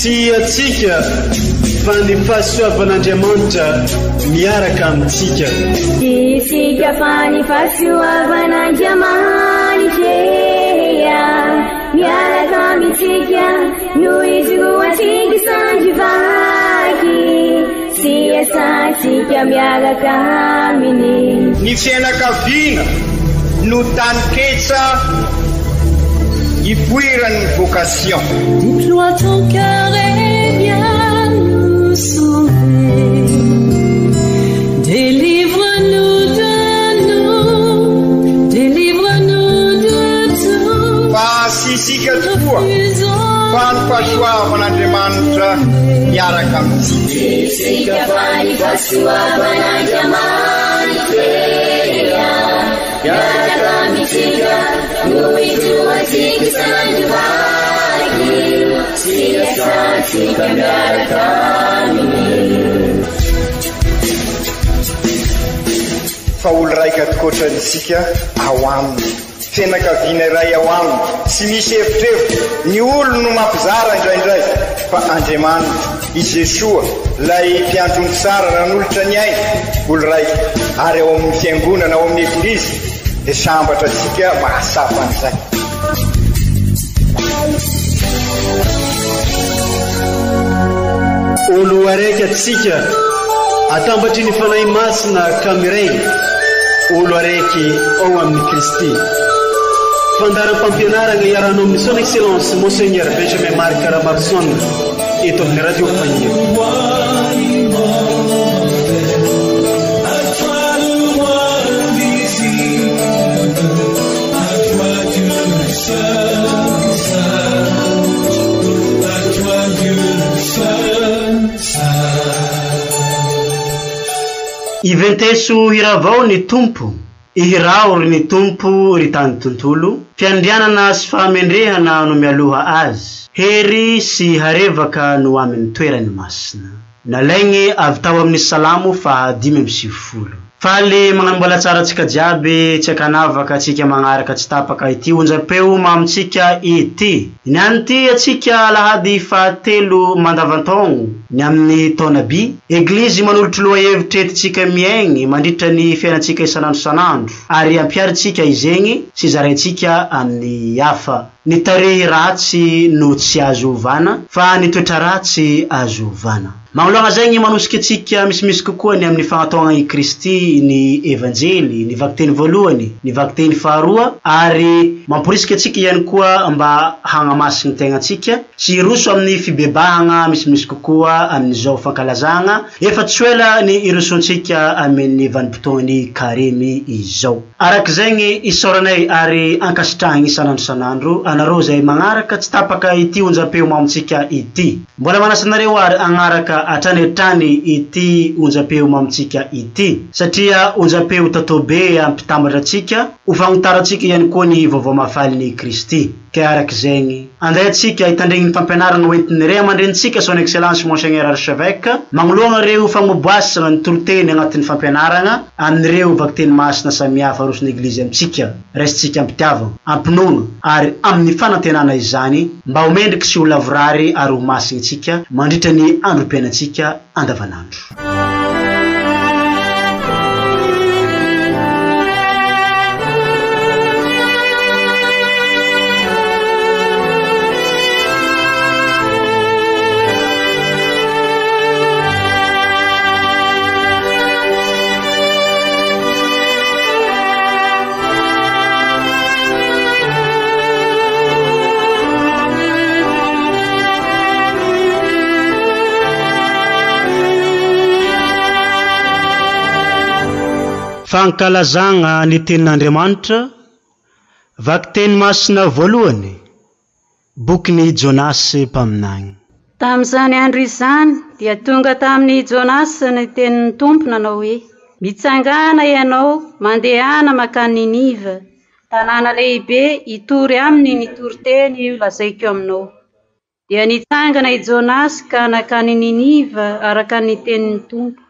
Tsy antsika fa ny fahasoavan'Andriamanitra miaraka amintsika. Tsy isika fa ny fahasoavan'Andriamanitra miaraka amintsika no ijoroantsika sandry vaky sy iasantsika miaraka aminy. Ny fianakaviana no taninketsa ipoiran'ny vocation. Déploie ton cœur et viens nous sauver. Délivre-nous de nous, délivre-nous de tout. Fa tsy isika tokoa fa ny fahasoavan'Andriamanitra miaraka amintsika. Tsy isika fa ny fahasoavan'Andriamanitra miaraka amintsika no ijoroantsika sandry vaky sy iasantsika miaraka aminy. Fa olo raika tokoatra isika ao aminy. Fianakaviana iray ao aminy, tsy misy evitrevitra, ny olony no mampizara indraindray, fa Andriamanitra, i Jesoa, ilay mpiandry omby tsara nanolotra ny ainy, olo raika, ary ao amin'ny fiangonana, ao amin'ny Eglizy, dia sambatra antsika mahatsapa an'izay. Olo araiky atsika atambatry ny Fanahy Masina ka miray olo araiky ao amin'i Kristy. Fandaharam-pampianarana iarahanao amin'ny Son Excellence Monseigneur Benjamin Marc Ramaroson eto amin'ny Radio Fagniry. Iventeso hiravao ny Tompo, ihirao ry ny Tompo ry tany tontolo, fiandrianana sy fahamendrehana no mialoha Azy, hery sy harevaka no amin'ny toerany masina. Nalaigny avy tao amin'ny Salamo faha 95. Faly magnano mbola tsara antsika jiaby tsy ankanavaka antsika magnaraka tsy tapaka ity onjam-peo mamintsika ity. Ny an'ity antsika alahady fahatelo mandavantaogno ny amin'ny taona by, Eglizy manolotry lohahevitra entintsika miaigny mandritra ny fiainantsika isan'andro isan'andro ary ampiharintsika izegny sy zaraintsika amin'ny hafa. Ny tarehy ratsy no tsy azo ovana fa ny toetra ratsy azo ovana. Magnoloagna zegny manosika antsika misimisy kokoa ny amin'ny fagnataogna i Kristy ny Evanjely, ny vakiteny voalohany, ny vakiteny faharoa ary mamporisika antsika ihany koa mba hagnamasy ny tegnantsika sy hiroso amin'ny fibebahagna misimisy kokoa amin'izao fankalazagna efa tsy ho ela ny hirosoantsika amin'ny vanim-potoagnan'ny Karemy izao. Araka izay isaoranay ary ankasitrahagny isan'andro isan'andro anareo izay magnaraka tsy tapaka ity onjam-peo mamintsika ity. Mbola manasa anareo ary hagnaraka hatrany hatrany ity onjam-peo mamintsika ity satria onjam-peo tatobe hampitambatra antsika ho fagnitarantsika ihany koa ny vaovao mahafalin'i Kristy. Ka araka izegny, andeha antsika hitandregny ny fampianarana hoentin'ny Ray aman-drenintsika Son Excellence Monseigneur Archevêque magnoloagna ireo fagnoboasana ny toriteny agnatin'ny fampianaragna amin'ireo vakiteny masina samihafa aroson'ny Eglizy amintsika. Raisintsika am-pitiavagna, am-pinoana ary amin'ny fanantenana izany mba ho mendriky sy ho lavorary ary ho masigny antsika mandritra ny androm-piainantsika andavanandro. Fankalazagna ny Tenin'Andriamanitra, Vakiteny masina voalohany, Bokin'i Jonasy mpaminany. Tamin'izany andro izany dia tonga tamin'i Jonasy ny tenin'ny Tompo nanao hoe, Mitsangàna ianao, mandehana mankany Niniva, tanàna lehibe, hitory aminy ny toriteny holazaiko aminao. Dia nitsangana i Jonasy ka nankany Niniva araka ny tenin'ny Tompo.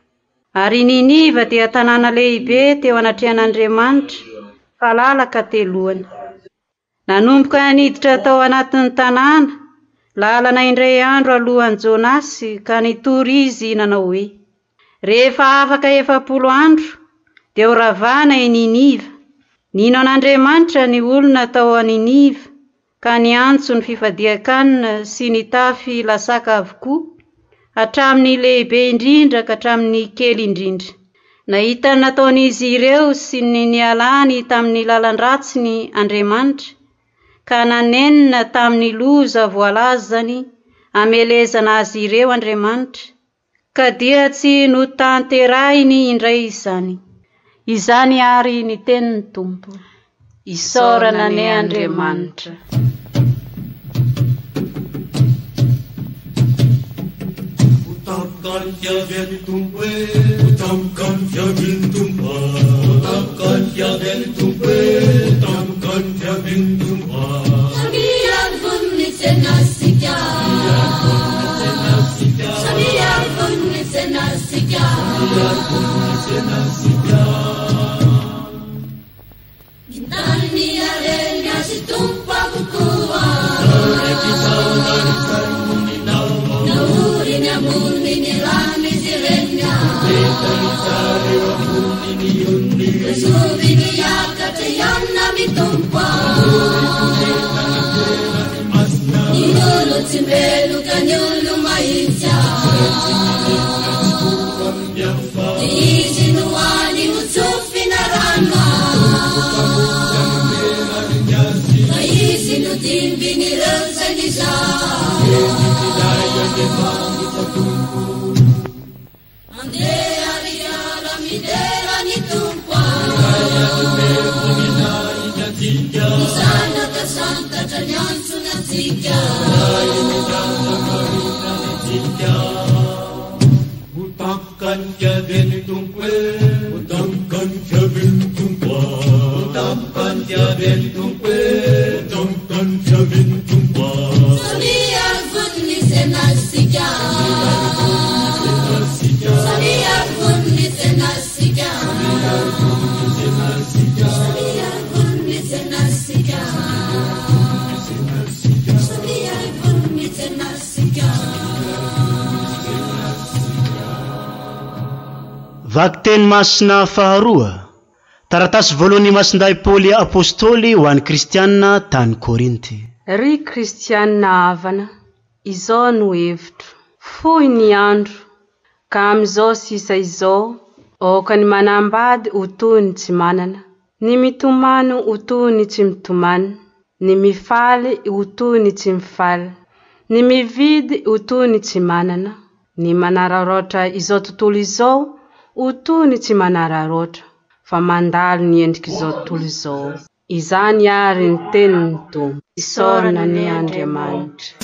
Ary Niniva dia tanàna lehibe teo anatrehan'Andriamanitra, falalaka telohana. Nanomboka niditra tao anatin'ny tanàna, lalana indray andro alohan'i Jonasy ka nitory izy nanao hoe, Rehefa afaka 40 andro, dia ho ravana i Niniva. Nino an'Andriamanitra ny olona tao Niniva ka niantso ny fifadian-kanina sy nitafy lasaka avokoa, hatramin'ny lehibe indrindra ka hatramin'ny kely indrindra. Nahita ny nataon'izy ireo sy ny nialany tamin'ny lalan-dratsiny Andriamanitra, ka nanenina tamin'ny loza voalazany hamelezana azy ireo Andriamanitra, ka dia tsy notanterahiny indray izany. Izany àry ny tenin'ny Tompo. Isaorana anie Andriamanitra. Vakiteny masina faharoa, taratasy voalohan'i Masindahy Paoly Apostoly ho an'ny Kristianina tany Korinty. Ry Kristianina havana, izao no hevitro. Fohy ny andro, ka amin'izao sisa izao, aoka ny manambady ho toy ny tsy manana, ny mitomany ho toy ny tsy mitomany, ny mifaly ho toy ny tsy mifaly, ny mividy ho toy ny tsy manana, ny manararaotra izao tontolo izao ho toy ny tsy manararaotra, fa mandalo ny endrik'izao tontolo izao. Izany àry ny tenin'ny Tompo. Isaorana anie Andriamanitra.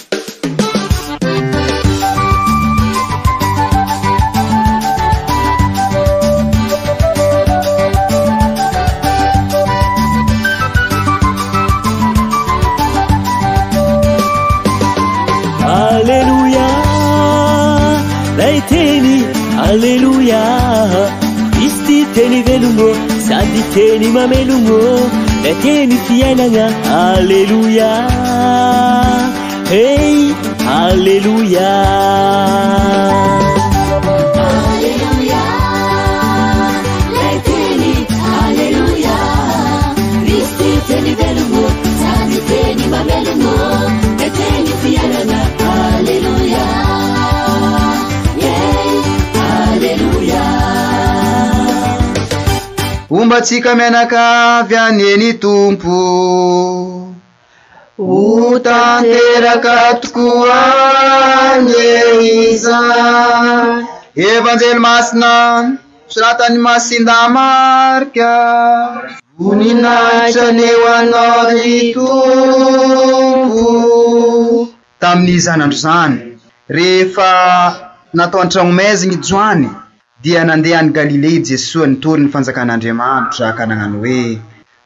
Alléluia, lay teny, Alléluia. Izy ty teny velogno, sady teny mamelogno, lay teny fiainagna, Alléluia. Hey, Alléluia. Alléluia, lay teny, Alléluia. Izy ty teny velogno, sady teny mamelogno, lay teny fiainagna, Alléluia. Hey, Alléluia. Homba antsika mianakavy anie ny Tompo. Ho tanteraka tokoa anie izany. Evanjely masina soratan'i Masinda Marka. Voninahitra anie ho anao ry Tompo. Tamin'izany andro izany, rehefa natao an-tragnomaizina i Joany, dia nandeha any Galilea i Jesoa nitory ny fanjakan'Andriamanitra ka nagnano hoe: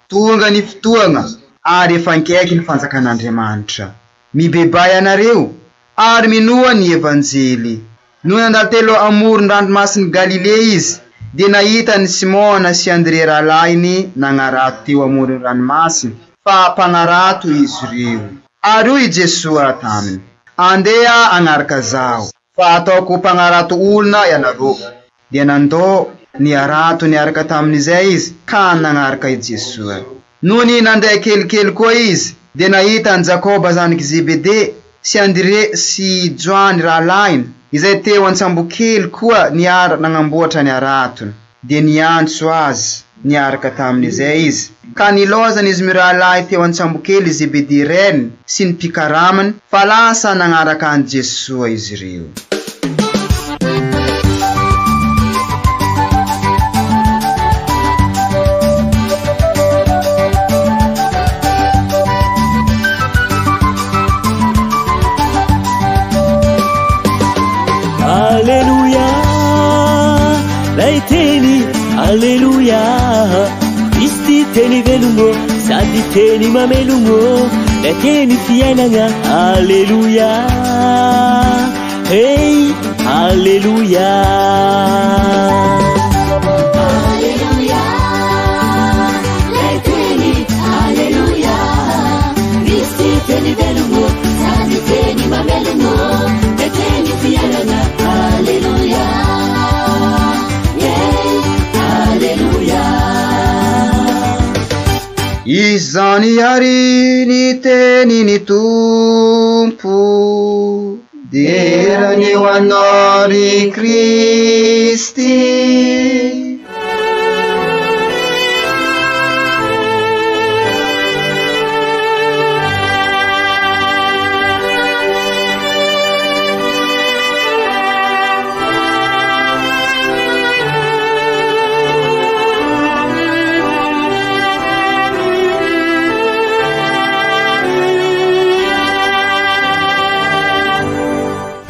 Tonga ny fotoagna ary efa ankaiky ny fanjakan'Andriamanitra. Mibebaha ianareo ary minoa ny Evanjely. Nony nandalo telo amoron-dranomasin'i Galilea izy, dia nahita an'i Simona sy Andrea rahalahiny nagnarato teo amoron'ny ranomasina, fa mpanarato izy ireo. Ary hoy i Jesoa taminy, Andeha hagnaraka Zaho, fa hataoko mpagnarato olona ianareo. Dia nandao ny harato niaraka tamin'izay izy ka nagnaraka i Jesoa. Nony nandeha kelikely koa izy, dia nahita an'i Jakoba zanak'i Zebede sy Andrea sy Joany rahalahiny, izay teo an-tsambokely koa niara-nagnamboatra ny haratony. Dia niantso azy niaraka tamin'izay izy, ka nilaozan'izy mirahalahy teo an-tsambokely Zebede reniny sy ny mpikaramany, fa lasa nagnaraka an'i Jesoa izy ireo. Aleloia, lay teny, Aleloia. Kristy teny velogno, sady teny mamelogno, lay teny fiainagna, Aleloia. Hey, Aleloia. Aleloia, lay teny, Aleloia. Kristy teny velogno, sady teny mamelogno, lay teny fiainagna, Aleloia. Yeah, Aleloia. Izany ary ny tenin'ny Tompo, dera ny ho anao ry Kristy.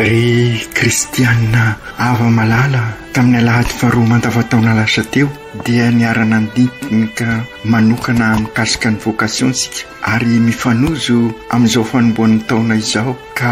Ry kristiana hava-malala, tamin'ny alahady faharoa mandavantaona lasa teo dia niara-nandinika manokana mikasika ny vocation isika ary mifanojo amin'izao fanombohan'ny taona izao ka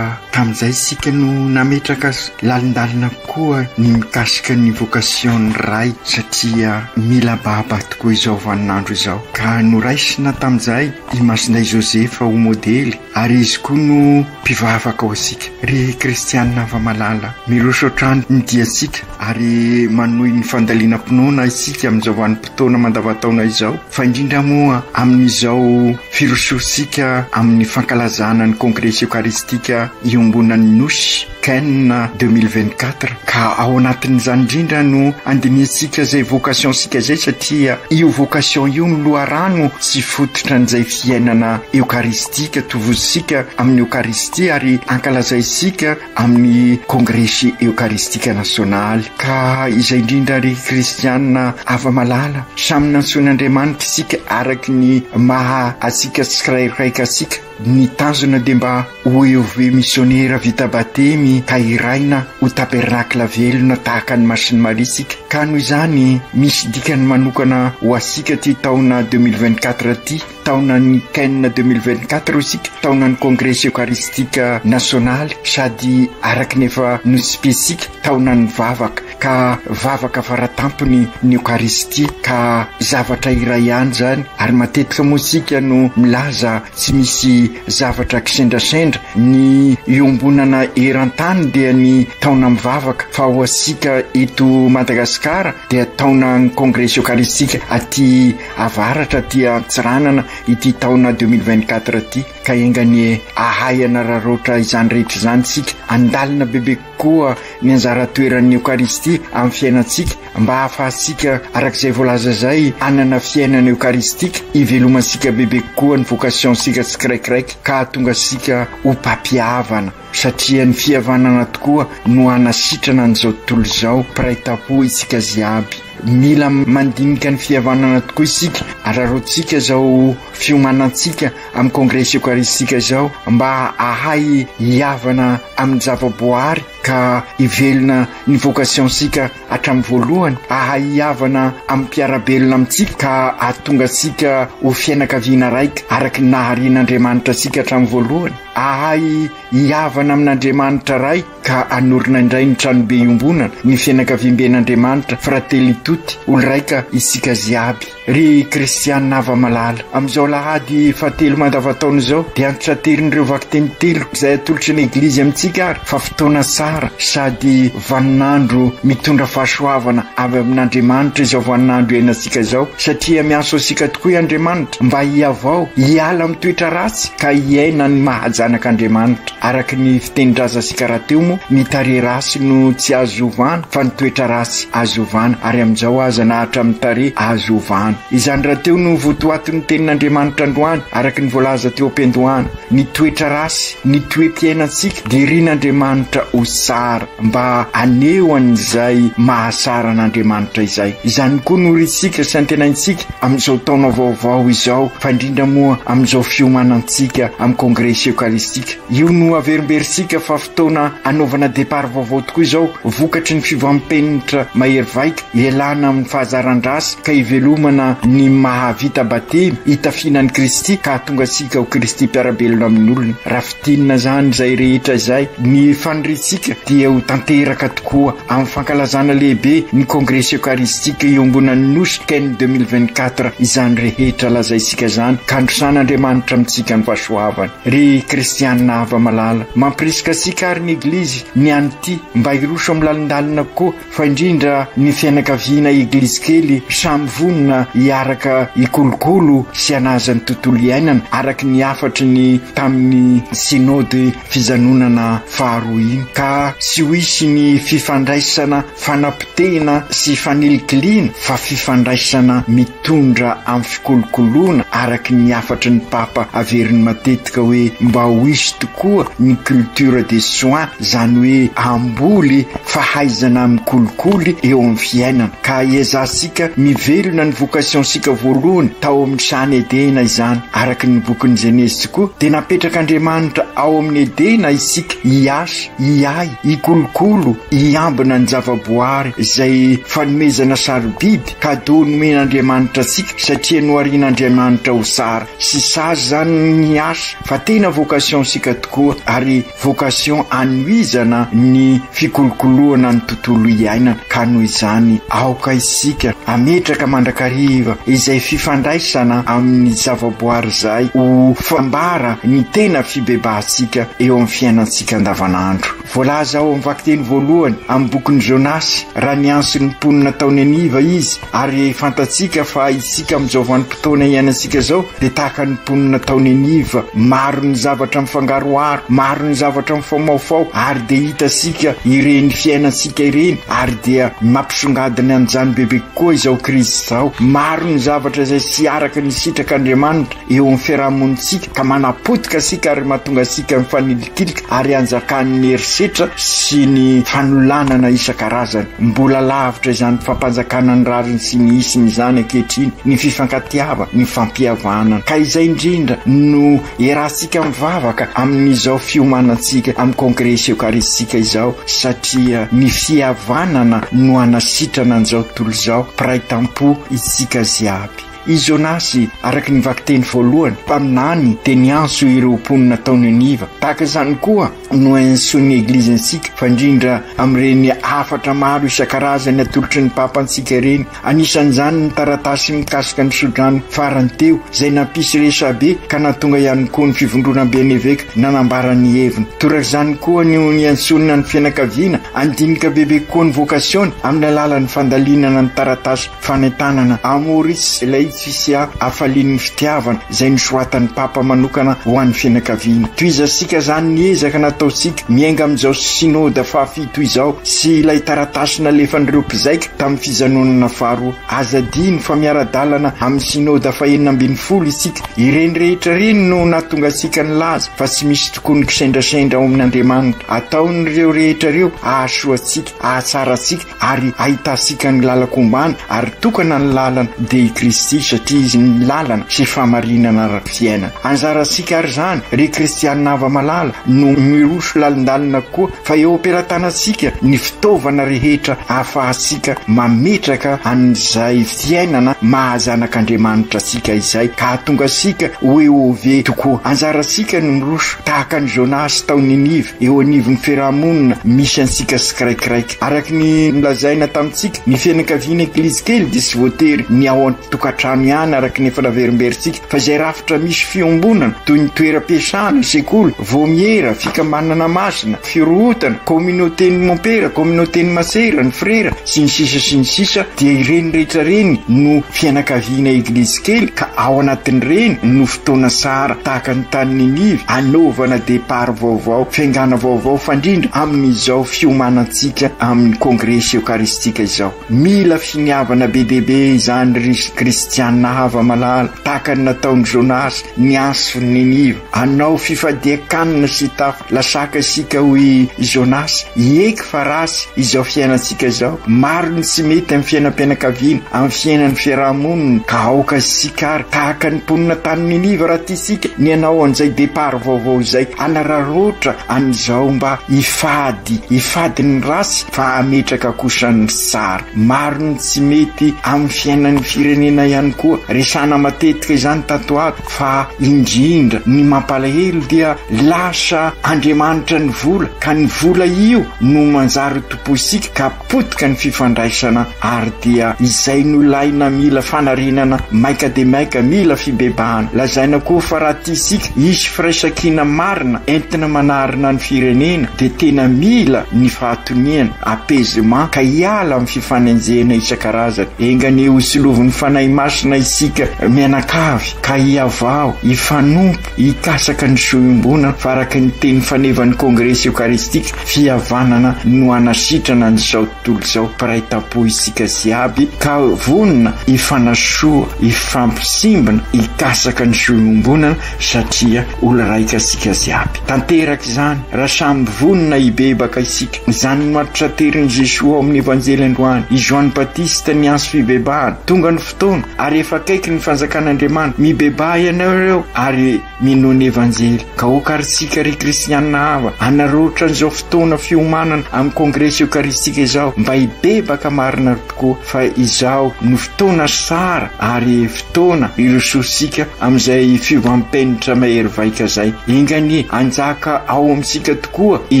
tamin'izay isika no nametraka lalindalina kokoa ny mikasika ny vocation-n'ny Ray satria mila baba tokoa izao vaninandro izao ka noraisina tamin'izay i Masindahy Josefa ho modely ary izy koa no mpivavaka ho antsika. Ry kristianina hava-malala, miroso hatrany ny diantsika ary manohy ny fandalinam-pinoana isika amin'izao vanim-potoana mandavantaona izao, fa indrindra moa amin'izao firosoantsika amin'ny fankalazana ny Kongresy Eokaristika iombonan'ny Nosy, Ken 2024, ka ao anatin'izany indrindra no andinihantsika izay vocation-tsika izay satria io vocation io no loharano sy fototra an'izay fiainana eokaristika tovozintsika amin'ny Eokaristia ary ankalazaintsika amin'ny Kongresy Eokaristika Nasionaly. Ka izay indrindra ry kristiana hava-malala, samy nantsoin'Andriamanitra isika araky ny maha antsika tsirairaika antsika. Ny tanjona dia mba ho EOV misionera vita batemy ka hiraina ho tabernakla velona tahaka an'i Masin'i Maria isika. Ka noho izany, misy dikany manokana ho antsika ity taona 2024 ity, taonan'ny Ken 2024 hoy isika, taonan'ny Kongresy Eokaristika Nasionaly sady araka ny efa notsipihintsika, taonan'ny vavaka. Ka vavaka faratampony ny Eokaristia ka zavatra iray ihany izany ary matetika moa isika no milaza tsy misy zavatra kisendrasendra, ny iombonana eran-tany dia ny taona mivavaka fa ho antsika eto Madagasikara dia taonan'ny Kongresy Eokaristika aty avaratra aty Antsiranana ity taona 2024 ity ka enga anie ahay hanararaotra izany rehetra izany isika handalina bebe koa ny anjara toeran'ny Eokaristia amin'ny fiainantsika mba hahafahantsika araka izay voalaza izay hanana fiainana eokaristika hivelomantsika bebe kokoa ny vocation-tsika tsikiraikiraiky ka hahatonga antsika ho mpampihavana satria ny fihavanana tokoa no hanasitrana an'izao tontolo izao mpiray tampo isika jiaby. Mila mandinika ny fihavanana tokoa isika, araraotintsika izao fiomanantsika amin'ny Kongresy Eokaristika izao mba hahay hihavana amin'ny zavaboahary. ka hivelona ny vocation-tsika hatramin'ny voalohany, hahay hihavana amin'ny mpiara-belona amintsika ka hahatonga antsika ho fianakaviana raika araka ny naharian'Andriamanitra antsika hatramin'ny voalohany, hahay hihavana amin'Andriamanitra Ray ka hanorina indray ny tranobe iombonana, ny fianakaviamben'Andriamanitra, Fratelli tutti, olo-raika isika ziaby. Ry kristianina hava-malala, amin'izao alahady fahatelo mandavantaona izao dia antitranterin'ireo vakiteny telo izay atolotry ny Eglizy amintsika ary fa fotoana tsara sady vaninandro mitondra fahasoavana avy amin'Andriamanitra izao vaninandro iainantsika izao satria miantso antsika tokoa i Andriamanitra mba hihavao, hiala amin'ny toetra ratsy ka hiaina ny maha zanak'Andriamanitra. Araka ny fitenin-drazantsika rahateo moa, ny tarehy ratsy no tsy azo ovana fa ny toetra ratsy azo ovana ary amin'izao aza na hatramin'ny tarehy azo ovana. Izany rahateo no votoatin'ny tenin'Andriamanitra androany araka ny voalaza teo am-piandohana. Ny toetra ratsy, ny toe-piainantsika dia irin'Andriamanitra ho tsara mba haneho an'izay mahatsara an'Andriamanitra izay. Izany koa no irintsika sy antenaintsika amin'izao taona vaovao izao fa indrindra moa amin'izao fiomanantsika amin'ny Kongresy Eokaristika. Io no averimberintsika fa fotoana hanaovana départ vaovao tokoa izao vokatry ny fiovam-penitra mahery vaika hialana amin'ny fahazaran-dratsy ka hivelomana ny mahavita batemy hitafiana an'i Kristy ka hahatonga antsika ho Kristy mpiara-belona amin'ny olona. Raha fintinina izany izay rehetra izay, ny faniriantsika dia ho tanteraka tokoa amin'ny fankalazana lehibe ny Kongresy Eokaristika iombonan'ny Nosy Ken 2024 izany rehetra lazaintsika izany ka androsan'Andriamanitra amintsika ny fahasoavany. Ry kristianina hava-malala, mampirisika antsika ary ny Eglizy ny an'ity mba hiroso amin'ny lalindalina kokoa fa indrindra ny fianakaviana Eglizy kely samy vonona hiaraka hikolokolo sy hanaja ny tontolo iainana araka ny hafatry ny tamin'ny Synode fijanonana faharoa iny ka tsy ho hisy ny fifandraisana fanapotehina sy fanilikiliana fa fifandraisana mitondra amin'ny fikolokoloana araka ny hafatry ny Papa averiny matetika hoe mba ho hisy tokoa ny culture des soins izany hoe hamboly fahaizana mikolikoly eo amin'ny fiainana ka iezahantsika mivelona ny vocation-tsika voalohany tao amin'ny sahan'i Edena izany. Araka ny bokin'ny Genezy tokoa dia napetrak'Andriamanitra ao amin'ny Edena isika hiasa, hiahy, hikolokolo, hiambina ny zavaboary izay fanomezana sarobidy, cadeau nomen'Andriamanitra antsika satria noharian'Andriamanitra ho tsara sy sazy izany ny asa fa tena vocation-tsika tokoa ary vocation hanohizana ny fikolokoloana ny tontolo iainana ka noho izany aoka isika hametraka mandrakariva izay fifandraisana amin'ny zavaboary izay ho fambara ny tena fibebahantsika eo amin'ny fiainantsika andavanandro. Voalaza ao amin'ny vakiteny voalohany amin'ny bokin'i Jonasy raha niantso ny mponina tao Niniva izy ary fantatsika fa isika amin'izao vanim-potoana iainantsika izao dia tahaka ny mponina tao Niniva, maro ny zavatra mifangaroharo, maro ny zavatra mifaomaofao ary dia hitantsika ireny fiainantsika ireny ary dia mampisongadina an'izany bebe kokoa izao krizy izao. Maro ny zavatra izay tsy araka ny sitrak'Andriamanitra eo amin'ny fiarahamonintsika ka manapotika antsika ary mahatonga antsika mifanilikilika ary anjakan'ny herisetra sy ny fanolanana isan-karazany. Mbola lavitra izany fampanjakana ny rariny sy ny hisiny izany ankehitriny, ny fifankatiavana, ny fampihavanana. Ka izay indrindra no iarahantsika mivavaka amin'izao fiomanantsika amin'ny Kongresy Eokaristika izao, satria ny fihavanana no hanasitrana an'izao tontolo izao, mpiray tampo isika jiaby. I Jonasy, araka ny vakiteny voalohany, mpaminany, dia niantso ireo mponina tao Niniva. Tahaka izany koa no iantsoan'ny Eglizy antsika, fa indrindra amin'ireny hafatra maro isan-karazany atolotry ny Papa antsika ireny. Anisan'izany ny taratasy mikasika ny tsodrano farany teo, izay nampisy resabe ka nahatonga ihany koa ny Fivondronamben'ny Eveka nanambara ny heviny. Torak'izany koa no niantsoana ny fianakaviana handinika bebe kokoa ny vokasiony amin'ny alalan'ny fandalinana ny taratasy Fanentanana Amoris Laetitia Hafalian'ny fitiavana izay nosoratan'ny Papa manokana ho an'ny fianakaviana. Tohizantsika izany ny ezaka nataontsika miainga amin'izao Synoda fahafito izao sy ilay taratasy nalefan'ireo mpizaika tamin'ny fijanonana faharoa. Aza adino fa miara-dalana amin'ny Synoda fahenina ambinifolo isika. Ireny rehetra ireny no nahatonga antsika nilaza fa tsy misy tokoa ny kisendrasendra ao amin'Andriamanitra. Ataon'ireo rehetra ireo hahasoa antsika, hahatsara antsika ary ahitantsika ny lalan-kombana ary tokana ny lalana dia i Kristy satria Izy ny lalana sy fahamarinana ara-piainana. Anjarantsika ary izany ry kristianina hava-malala no miroso. hiroso lalindalina kokoa fa eo am-pelatanantsika ny fitaovana rehetra ahafahantsika mametraka an'izay fiainana maha zanak'Andriamanitra antsika izay ka hahatonga antsika ho EOV tokoa. Anjarantsika ny miroso tahaka an'i Jonas tao Ninive eo anivon'ny fiarahamonina misy antsika tsikiraikiraiky. Araka ny nolazaina tamintsika, ny fianakaviana Eglizy kely dia tsy voatery ny ao an-tokantrano ihany araka ny efa naverimberintsika fa izay rafitra misy fiombonana toy ny toeram-piasana, sekoly, vaomiera, fikambanana masina, firohotana, communauté-n'ny mompera, communauté-n'ny masera, ny frera, sy ny sisa sy ny sisa dia ireny rehetra ireny no fianakaviana Eglizy kely ka ao anatin'ireny no fotoana tsara tahaka ny tany Ninive anaovana départ vaovao, fiaingàna vaovao fandrindra amin'izao fiomanantsika amin'ny Kongresy Eokaristika izao. Mila finiavana be dia be izany ry kristiana hava-malala, tahaka ny nataon'i Jonas niantso ny Niniva, hanao fifadian-kanina sy tafo lasaka isika hoy i Jonas, hieky fa ratsy izao fiainantsika izao, maro ny tsy mety amin'ny fiainam-pianakaviana, amin'ny fiainan'ny fiaraha-monina, ka aoka isika ary tahaka ny mponina tany Niniva raha tiantsika ny hanao an'izay départ vaovao izay, hanararaotra an'izao mba hifady, hifady ny ratsy fa hametraka kosa ny tsara. Maro ny tsy mety amin'ny fiainan'ny firenena ihany koa, resahana matetika izany tato ato fa indrindra ny mampalahelo dia lasa andriamanitra ny vola ka ny vola io no manjary tompointsika ka potika ny fifandraisana ary dia izay no ilaina mila fanarenana maika dia maika mila fibebahana. Lazaina koa fa raha tiantsika hisy firaisankina marina entina manarina ny firenena dia tena mila ny fahatoniana, apaisement, ka hiala amin'ny fifanenjehana isan-karazany. Enga anie ho tsilovin'ny Fanahy Masina isika mianakavy ka hihavao, hifanompo, hikasaka ny soa iombonana fa araka ny teny fanevan'ny Kongresy Eokaristika, fihavanana no hanasitrana an'izao tontolo izao. Mpiray tampo isika jiaby ka vonona hifanasoa, hifampisimbina, hikasaka ny soa iombonana satria olo raika isika jiaby. Tanteraka izany raha samy vonona hibebaka isika. Izany no atraterin'i Jesoa ao amin'ny Evanjely androany. I Joany Batista niantso fibebahana. Tonga ny fotoana ary efa akaiky ny fanjakan'Andriamanitra. Mibebaha ianareo ary minoa ny Evanjely. Ka aoka ary isika ry kristianina havana hanarorotra an'izao fotoana fiomanana amin'ny Kongresy Eokaristika izao mba hibebaka marina tokoa fa izao no fotoana tsara ary fotoana hirosoantsika amin'izay fiovam-penitra mahery vaika izay. Enga anie hanjaka ao amintsika tokoa i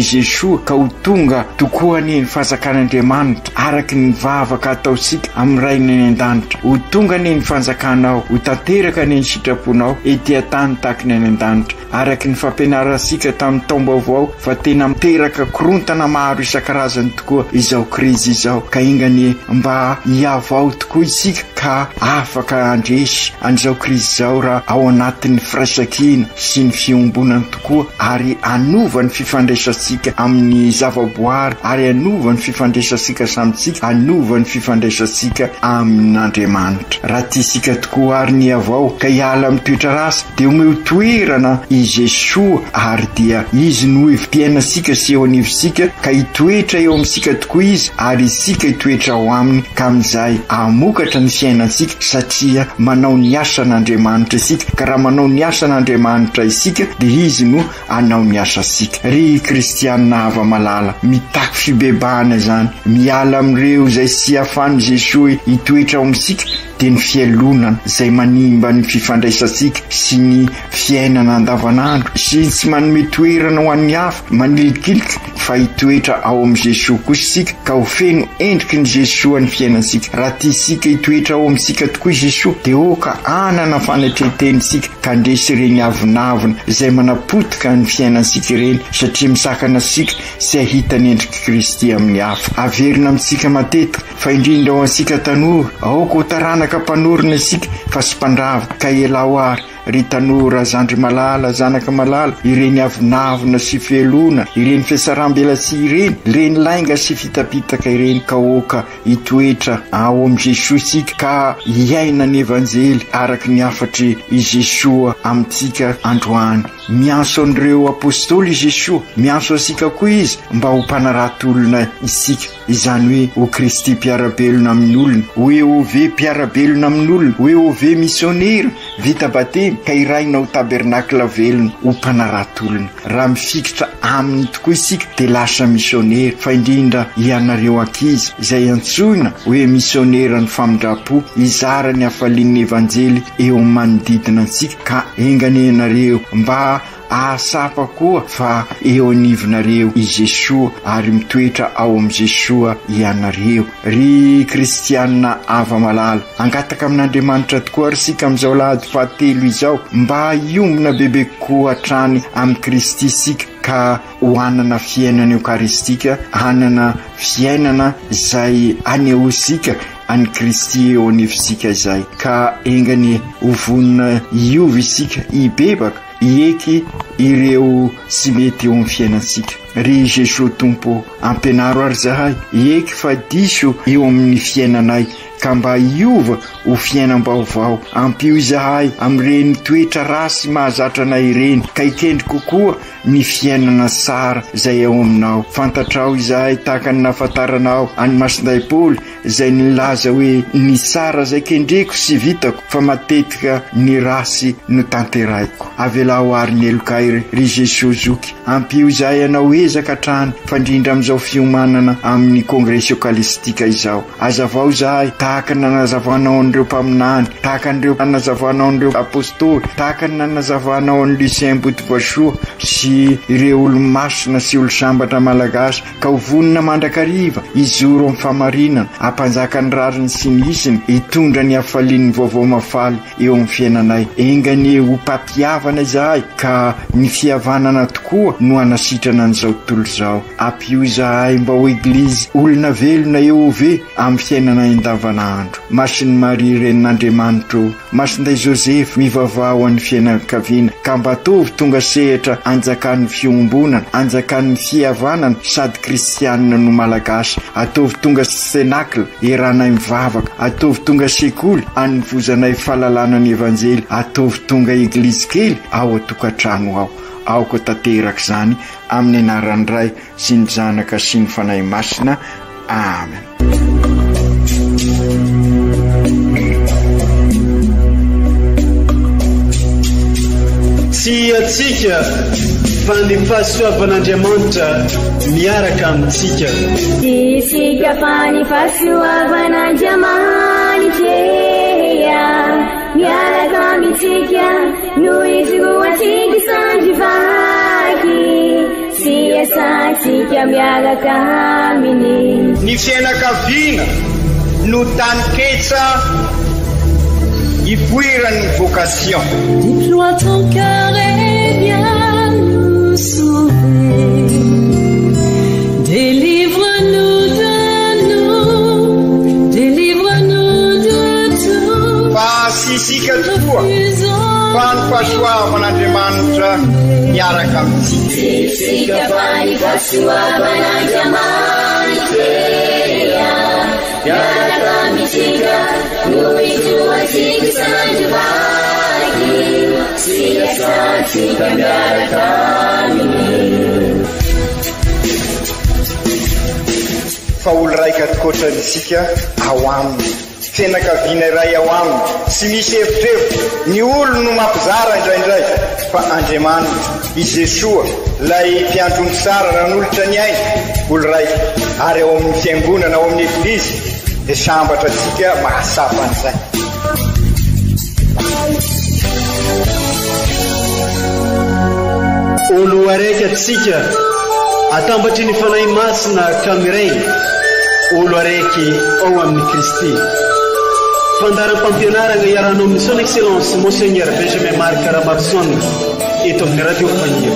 Jesoa ka ho tonga tokoa anie ny fanjakan'Andriamanitra araka ny vavaka ataontsika amin'ny Rainy any an-danitra. Ho tonga anie ny fanjakanao, ho tanteraka anie ny sitraponao ety an-tany tahaka ny any an-danitra. Araka ny fampianarantsika tamin'ny taom-baovao fa tena miteraka korontana maro isan-karazany tokoa izao krizy izao ka enga anie mba hihavao tokoa isika ka afaka handresy an'izao krizy izao raha ao anatin'ny firaisankina sy ny fiombonana tokoa ary hanova ny fifandraisantsika amin'ny zavaboary ary hanova ny fifandraisantsika samintsika, hanova ny fifandraisantsika amin'Andriamanitra. Raha tiantsika tokoa ary ny hihavao ka hiala amin'ny toetra ratsy dia omeo toerana i Jesoa ary dia Izy no ivom-piainantsika sy eo anivontsika ka hitoetra eo amintsika tokoa Izy ary isika hitoetra ao Aminy ka amin'izay hamokatra ny fiainantsika satria manao ny asan'Andriamanitra isika ka raha manao ny asan'Andriamanitra isika dia Izy no hanao ny asantsika. Ry kristiana hava-malala, mitaky fibebahana izany, miala amin'ireo izay tsy ahafahan'i Jesoa hitoetra ao amintsika dia ny fialonana izay manimba ny fifandraisantsika sy ny fiainana andavanandro sy tsy manome toerana ho an'ny hafa, manilikilika fa hitoetra ao amin'i Jesoa kosa isika ka ho feno endriky ny Jesoa ny fiainantsika. Raha tiantsika hitoetra ao amintsika tokoa i Jesoa dia aoka hanana fanetren-tena isika ka handresy ireny avonavona izay manapotika ny fiainantsika ireny satria misakana antsika tsy hahita ny endrik'i Kristy amin'ny hafa. Averina amintsika matetika fa indrindra ho antsika tanora, aoka ho taranaka mpanorina isika fa tsy mpandrava ka ialao ary ry tanora zandry malala, zanaka malala, ireny avonavona sy fialona, ireny fiatsaram-belatsihy ireny, ireny lainga sy fitapitaka ireny ka aoka hitoetra ao amin'i Jesoa isika ka hiaina ny Evanjely araka ny hafatry i Jesoa amintsika androany. Miantso an'ireo Apostoly i Jesoa, miantso antsika koa Izy mba ho mpanarato olona isika. Izany hoe ho Kristy mpiara-belona amin'ny olona, ho EOV mpiara-belona amin'olona, ho EOV misionera vita batemy ka irahina ho tabernakla velona, ho mpanarato olona. Raha mifikitra Aminy tokoa isika dia lasa misionera, fa indrindra ianareo ankizy izay antsoina hoe misioneran'ny famindram-po hizara ny hafalian'ny Evanjely eo amin'ny manodidina antsika ka enga anie ianareo mba Ahatsapa koa fa eo anivonareo i Jesoa ary mitoetra ao amin'i Jesoa ianareo. Ry kristiana hava-malala, hangataka amin'Andriamanitra tokoa ary isika amin'izao alahady fahatelo izao mba hiombona bebe kokoa hatrany amin'i Kristy isika ka ho hanana fiainana eokaristika, hanana fiainana izay hanehoantsika an'i Kristy eo anivontsika izay. Ka enga anie ho vonona hiova isika, hibebaka, Hieky ireo tsy mety eo amin'ny fiainantsika. Ry Jesoa Tompo ô, ampianaro ary zahay hieky fa diso eo amin'ny fiainanay ka mba hiova ho fiainam-baovao. Ampio izahay amin'ireny toetra ratsy mahazatra anay ireny ka hikendry kokoa ny fiainana tsara izay ao aminao. Fantatrao izahay tahaka ny nahafantaranao an'i Masindahy Paoly izay nilaza hoe ny tsara izay kendreko sy vitako fa matetika ny ratsy no tanterahiko. Avelao àry ny helokay ry Jesoa zoky, ampio izahay hanao ezaka hatrany fa indrindra amin'izao fiomanana amin'ny Kongresy Eokaristika izao. Hazavao izahay tahaka ny nanazavanao an'ireo mpaminany, tahaka an'ireo nanazavanao an'ireo apostoly, tahaka ny nanazavanao an'i Lucien Botovasoa sy ireo olomasina sy olosambatra malagasy ka ho vonona mandrakariva hijoro amin'ny fahamarinana, hampanjaka ny rariny sy ny hitsiny, hitondra ny hafalian'ny vaovao mahafaly eo amin'ny fiainanay. Enga anie ho mpampihavana izahay, ka ny fihavanana tokoa no hanasitrana an'izao tontolo izao. Ampio izahay mba ho Eglizy olona velona EOV amin'ny fiainanay andavanandro. Masin'i Maria Renin'Andriamanitra ô, Masinday Joseph, mivavaha ho an'ny fianakaviana ka mba ataovy tonga sehatra anjakan'ny fiombonana, anjakan'ny fihavanana sady kristianina no malagasy. Ataovy tonga cenacle eranay mivavaka, ataovy tonga sekoly anovozanay fahalalana ny Evanjely, ataovy tonga eglizy kely ao an-tokantrano ao. Aoka tanteraka izany amin'ny anaran'ny Ray sy ny Zanaka sy ny Fanahy Masina. Amen. Tsy antsika fa ny fahasoavan'Andriamanitra miaraka amintsika. Tsy isika fa ny fahasoavan'Andriamanitra miaraka amintsika no ijoroantsika sandry vaky. Sy iasantsika miaraka aminy. Ny fiainakaviana no taninketsa ipoiran'ny vocation. Déploie ton cœur et viens nous sauver. Délivre-nous de nous, délivre-nous de tout. Fa tsy isika tokoa fa ny fahasoavan'Andriamanitra miaraka amintsika. Tsy isika fa ny fahasoavan'Andriamanitra miaraka amintsika no ijoroantsika isan'andro vaky sy iasantsika miaraka aminy. Fa olo raika tokoatra isika ao aminy. Fianakaviana iray ao aminy, tsy misy evitrevitra, ny olony no mampizara indraindray, fa Andriamanitra, i Jesoa, ilay mpiandry omby tsara nanolotra ny ainy, olo raika, ary ao amin'ny fiangonana, ao amin'ny Eglizy, dia sambatra antsika mahatsapa an'izay. Olo araiky antsika, atambatry ny Fanahy Masina ka miray, olo araiky ao amin'i Kristy. Fandaharam-pampianarana iarahanao amin'ny Son Excellence Monseigneur Benjamin Marc Ramaroson eto amin'ny Radio Fagnia.